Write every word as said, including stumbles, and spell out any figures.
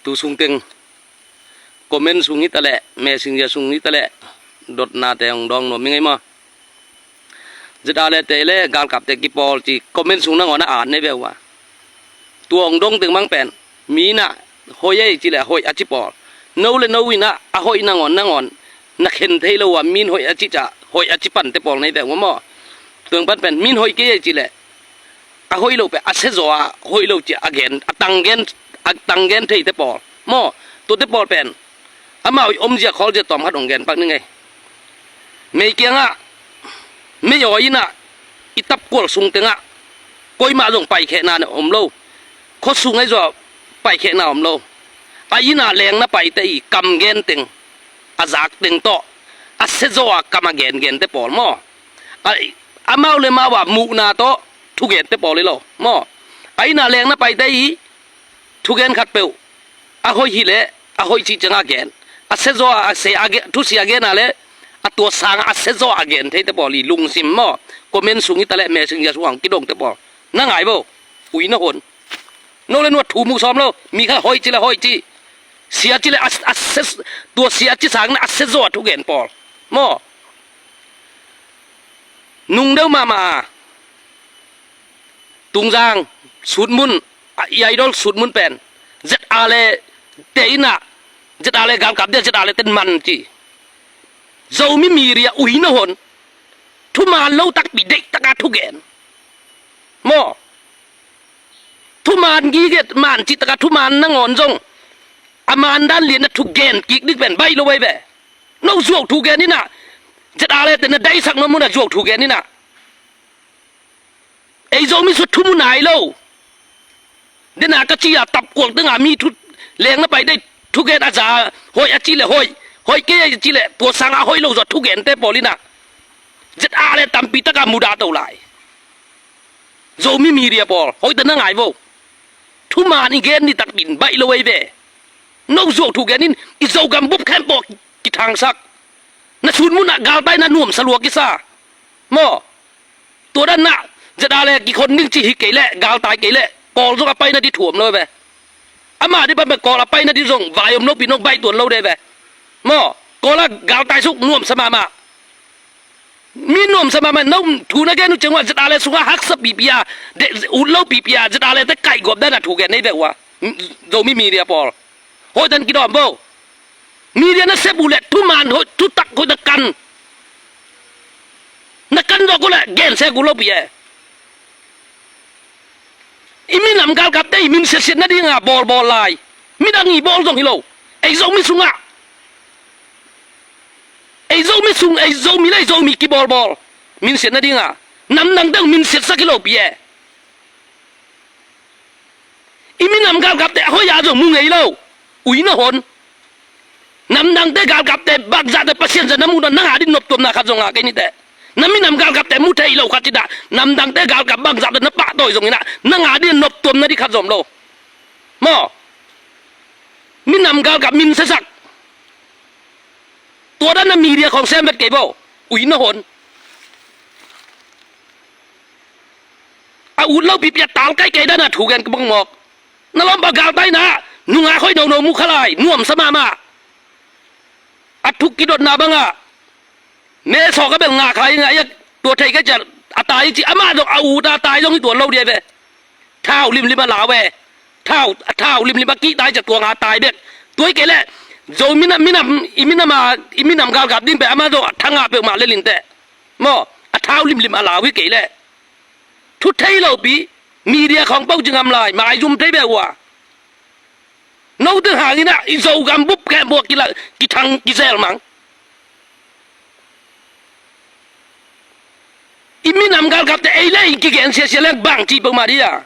Tu sung teng comment sung hi ta leh, messenger sung hi ta leh, dotnate hong dawng nuam ing ei maw. ZRA le te le galkapte kipawl ci comment sung nangawn a at nei ve uh a. Tua hong dong teng bang pen mi in ah hoih ei ci leh hoih a ci pawl. No le no in ah a hoih nangawn nangawn na khen thei lo uh a, min hoih a ci ca hoih a ci pante pawl nei ve uh a maw. Tua hong pan pen min hoih kei ei ci leh a hoih lo pen a siazaw a hoih lo ci a gen, a tanggen, a tanggen theite pawl maw. Tuate pawl pen amau i omzia khawlzia tawm khat hong gen pak ning ei. Mei kiangah, mei awi in ah, i tapkual sung tengah koimah zong paikhehna na om lo. Khuasung ahi zong paikhehna om lo. A inn ah leng na paite i kam gen teng, a zak teng tawh a siazaw a kam a gengente pawl maw. A, amau le mau a muhna tawh thugente pawl hi lo maw. A inn ah leng na paite i thugen khatpeuh a hoih hi leh a hoih cih ciangah gen, a siazaw a, a se a gen, thusia gen a leh a tua sangah a siazaw a gen theite pawl i lungsim maw. Comment sung hi ta leh messenger sungah hong kidongte pawl na ngai vo. Ui na hon. No le no a thu mu sawm lo. Mi khat hoih ci leh hoih ci, sia ci leh a, a sia, tua sia ci sangin a siazaw a thugen pawl maw. Nung deuh mahmah a Tungzang sutmun, a, i idol sutmun pen ZRA le te in ah, ZRA le galkap dia ZRA le ten man ci. Zomi media ui na hon. Thuman lo takpi deih taka thugen maw. Thuman gige man cih taka thuman nangawn zong a man dan lian na thugen kik ding pen baih lo ei ve. No zuau thugen in ah, ZRA le te na daisak nuam un ah zuau thugen in ah. Ei Zomi sung thu mu nai lo. Dena ka ci a tapkual tengah mi thu leng na pai dei thugen a za hoih a ci leh hoih, hoih kei a ci leh tua sangah hoih lo zaw thugente pawl in ah ZRA le tampi takah mudah to lai. Zomi media pawl hoih ta na ngai vo. Thuman i gen ni takpi in baih lo ei ve. No zuau thugen in i Zogam bup khempeuh kithangsak. Na sutmun ah galtai na nuamsa lua kisa maw. Tua dan ah ZRA le kikhon ding ci hi kei leh, galtai kei leh Kawl zong a paina di thuam lo ve. Ama di pan pen Kawl a paina di zong vai om lopi nong baih tuan lo de ve maw. Kawl a galtai suk nuamsa mahmah. Mi nuamsa mahmah, no thu na gen uh ciang uh ah ZRA le sungah haksa pipi a, ut lo pipi a ZRA le te kaihgawp dan a thugen nei ve uh a. Zomi media pawl hoih tan kidawm vo. Media na sep uh leh thuman hoih, thutak hoih na kan. Na kan zawk uh leh gensek uh lopi e. I minam galkapte i min siatsiat nadinga bawlbawl lai. Midang i bawl zong hi lo. Ei Zomi sungah, ei Zomi sung, ei Zomi le ei Zomi kibawlbawl. Min siat nadinga namdangte uh min siatsak hi lopi e. I minam galkapte a hoih a zong mu ngei lo. Ui na hon. Namdangte galkapte bakzahte Pasian zah na muh na nang a din noptuamna khat zong ngah kei niteh. Na minam galkapte mu thei lo khat citah namdangte galkap bakzahte na pahtawi zong inah nang a din noptuamna di khat zong om lo. Maw? Minam galkap min siasak. Tua dan na media khawng sem vet kei bo. Ui na hon. A ut lo pipi a tal kaikai dan a thu gen ka bang mawk. Na lawmpa galtai na nungak hoih nono mu kha lai, nuamsa mahmah. A thuk kidotna bangah me sawk a bel ngak hai ngah ia, tua thei ka ciah a tai ci, amah zong a ut a tai zong hi tuan lo dia ve. Thau limlim a lau e. Thau, a thau limlim a kihtai ciah tua nga tai bek. Tua hi kei leh Zo minam, minam, i minam a, i minam galkap ding pe amah zong a thangah peuhmah lel inteh. Maw? A thau limlim a lau hi kei leh thu thei lopi media khawng pau ci ngam lai, maizum thei beh uh a. Note hangin ah i Zogam bup khempeuh ah kila, kithang kizel mang. I minam galkapte ei le ei kigen siasia leng bang ci peuhmah dia.